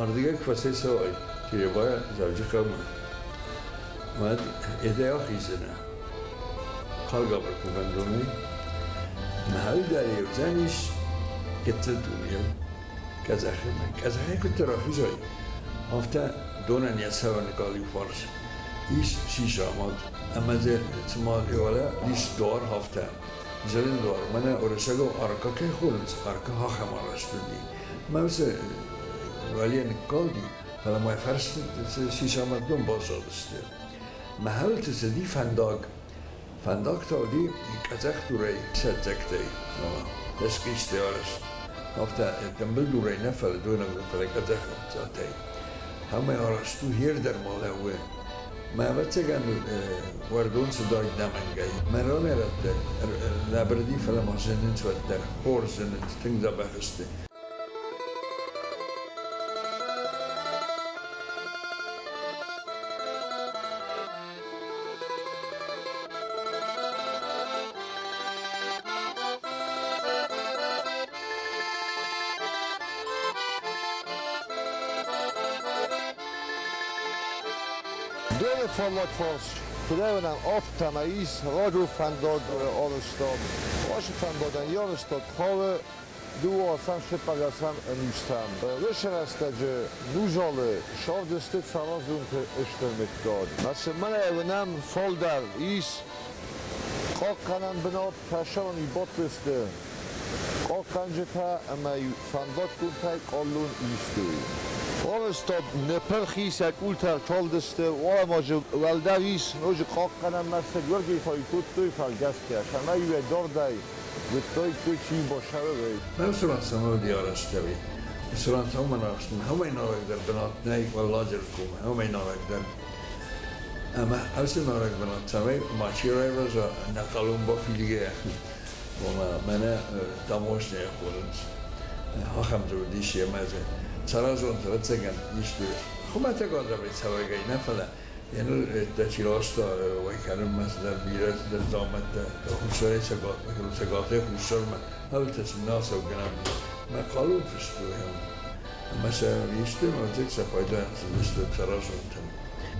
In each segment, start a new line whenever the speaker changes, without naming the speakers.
Ардыгӕй куы фӕцӕйцӕуай Теребайӕ Дзӕуджыхъӕумӕ, уӕд едӕй ахиздзынӕ Хъалгабыр кувӕндонӕй. Мӕхӕдӕг еудзӕнис гыццыл тунел къӕдзӕхимӕ. Къӕдзӕхӕй куыддӕр ахизай, афтӕ донӕн йӕ цӕуӕны галиу фарс ис сисамад ӕмӕ дзы цыма уӕлӕ ис дуар, афтӕ. Зӕрин дуар, мӕнӕ уырыссагау арка кӕй хонынц, арка ахӕм арӕзт уыди. Мӕ уыцы уӕле ныккалди, фӕлӕ мӕ фӕрсты сисамаддон баззадысты. Мӕ хӕлты цыди фӕндаг. Фӕндаг та уыди къӕдзӕхдурӕй сӕдзӕгтӕй, ӕсхъистӕй арӕзт. Афтӕ тымбыл дурӕй нӕ, фӕлӕ дойнаг, фӕлӕ къӕдзӕхтӕй. Ӕмӕ арӕзт у хер дӕр ма лӕууы. Мӕ ӕвӕццӕгӕн уӕрдон цыдаид нӕмӕнгӕй. Мӕ ранӕй-рӕтты лӕбырди, фӕлӕ ма зынынц уӕддӕр, хорз зынынц, тынг дзӕбӕх сты.
Доны фаллаг фарс куыд афтӕ ис радиофӕндаг арӕзтад. Ацы фӕндагӕн йӕ арӕзтад хауы дыууӕсӕм цыппӕрдӕсӕм ӕнустӕм. Уыцы рӕстӕджы Нузалы сӕвдысты Цӕразонты стыр мыггаг. Мӕ уынӕм фалдӕр ис хъахъхъӕнӕн бынат Фӕсарӕны бадтысты хъахъхъӕнджытӕ ӕмӕ фӕндаггонтӕй хъалон истой. Арӕзтад ныппырх ис, йӕ къултӕ ӕркалдысты, уӕлӕмаджы уӕлдӕр ис ноджы хъахъхъӕнӕн мӕсыг Георгийы кодтой фӕлгӕсгӕ, цӕмӕй-иу йӕ дардӕй уыдтаиккой, чи басӕры.
Мӕ цӕмӕй арӕзтӕуй. Цуран цӕумӕ арӕзтан, уомӕй нарӕгдӕр бунат нӕй Уӕлладжыры комы, уомӕй нарӕгдӕр. Ӕма ӕвсе нарӕг бунат цӕмӕй мачи райвӕза нӕ хъалон бафидгӕ, ома мӕнӕ таможняйы хонынц. Ахӕм дзы уыдис ӕмӕ дзы Цӕразонты, ӕвӕццӕгӕн, исты хуымӕтӕг адӕмӕй цӕуӕгӕй нӕ, фӕлӕ Еныр дӕ чи ласта уӕй кӕнынмӕ цыдӕр бирӕ цыдӕр дзаумӕттӕ хуссарӕй цӕгатмӕ, цӕгатӕй хуссармӕ, ӕвтӕ сын нал цӕугӕнӕн. Мӕ хъалон фыстой ӕмӕ сӕ исты ӕмӕ сӕ пайдайӕн цыдысты Цӕразонтӕм.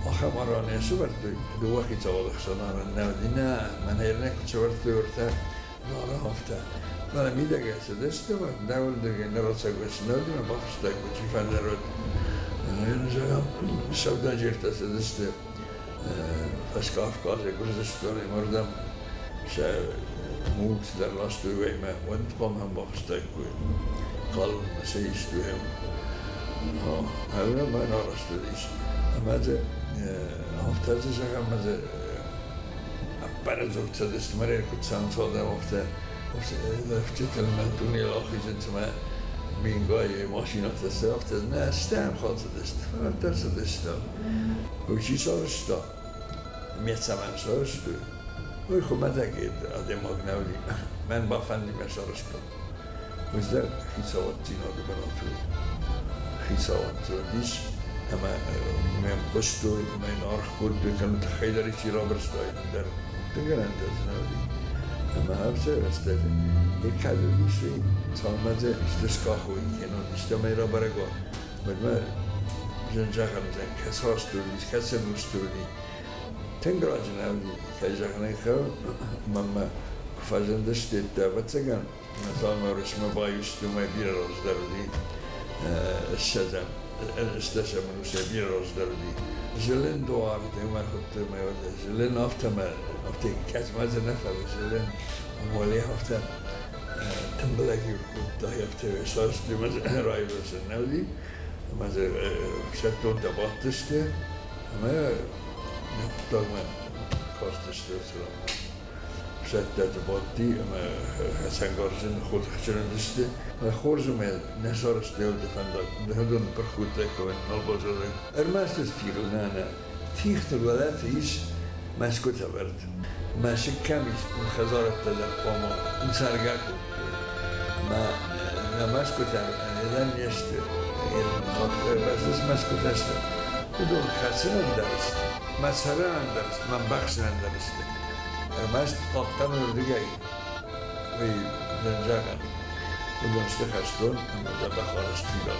Ахӕм арӕн не сӕвӕрдтой дыууӕ хицауады хсӕн арӕн нӕ уыди, нӕ, мӕнӕ нӕ куыд сӕвӕрдтой уӕртӕ нары афтӕ. Фӕлӕ мидӕгӕй цыдысты, нӕ уырдыгӕй нӕ рацӕугӕ цы нӕ уыди, мӕ бафыстаиккой чи фӕндӕр уыд. Зӕгъӕм, сӕудӕджертӕ цыдысты Фӕскавказӕй Гуырдзыстонӕй уырдӕм сӕ мулк цыдӕр ластой уӕймӕ, уӕд хъуамӕ бафыстаиккой. Хъалонмӕ сӕ истой ӕмӕ мӕн арӕзт уыдис. Ӕмӕ дзы афтӕ дзы зӕгъӕм, ӕмӕ дзы ӕппӕрӕдзог цыдысты, мӕ куыд цӕнцодӕм, афтӕ ӕфтджытыл мӕ дунейыл ахизын, цымӕ мингай машинӕтӕ цы, афтӕ нӕ стӕм хӕцыдысты, фӕлӕ цыдыстӕм. Уый чи сарӕзта, ме цӕмӕн сарӕзтой, уый хуымӕтӕг адӕймаг нӕ уыди. Мӕн бафӕнди мӕ сарӕзтон. Уый дӕр хицауаддзинады бынат у. Хицауад дзы уыдис ӕмӕ мӕм хъуыстой, ӕмӕ йын аргъ кодтой, кӕнӕ тыххӕй дӕр исчи рабырстаид, ӕндӕр тынггӕнӕнтӕ дзы нӕ уыди. Ӕмӕ афтӕ рӕстӕджы йӕ кӕд уыдис, уый цалынмӕ дзы исты скъахой, кӕнӕ истӕмӕй рабӕрӕг уа, уӕдмӕ зын зӕгъӕн уыдзӕн, кӕцы азты уыдис, кӕцы ӕнусты уыди. Тынг раджы нӕ уыди, кӕй зӕгъын ӕй хъӕуы, мӕнмӕ куы фӕзындысты, ӕвӕццӕгӕн, Цалынмӕ Уырысмӕ баиу сты, уымӕй бирӕ раздӕр уыди ссӕдзӕм, ӕстдӕсӕм ӕнусӕй бирӕ раздӕр уыди. Зылын дуар, уымӕ хуыдтой мӕ зылын афтӕ мӕ афтӕ кӕцмӕ дзы нӕ фӕлӕ зылын уӕле афтӕ тымбылӕг-иу кодта, афтӕ састи ӕмӕ дзы райвӕзын нӕ уыди. Ӕмӕ дзы ӕфсӕддонтӕ бадтысты ӕмӕ хъуыддагмӕ кастысты уыцы ранмӕ. Ӕфсӕдтӕты бадти ӕмӕ хӕцӕнгарзын хотыхджын уыдысты. Хорз ӕмӕ нӕ сарӕзтой фӕндаг, уыдон пырх кодтаиккой, нал баззадаид. Ӕрмӕст ӕз тигъыл нӕ, нӕ. Тигъты уӕлӕты ис мӕсгуытӕ вӕрд. Мӕсыг кӕм ис, уым хӕдзарӕдтӕ дӕр хъуамӕ уым цӕргӕ кодтой. Мӕ нӕ мӕсгуытӕ лӕн не сты. Бӕззыс мӕсгуытӕ сты. Уыдон хӕцынӕн дӕр сты, мӕ цӕрынӕн дӕр сты, мӕ бӕхсынӕн дӕр сты. Ӕрмӕст хъахъхъӕнырдыгӕй уый зын зӕгъӕн. Уыдон сты хӕстон ӕмӕ дзӕбӕх арӕзт фидар.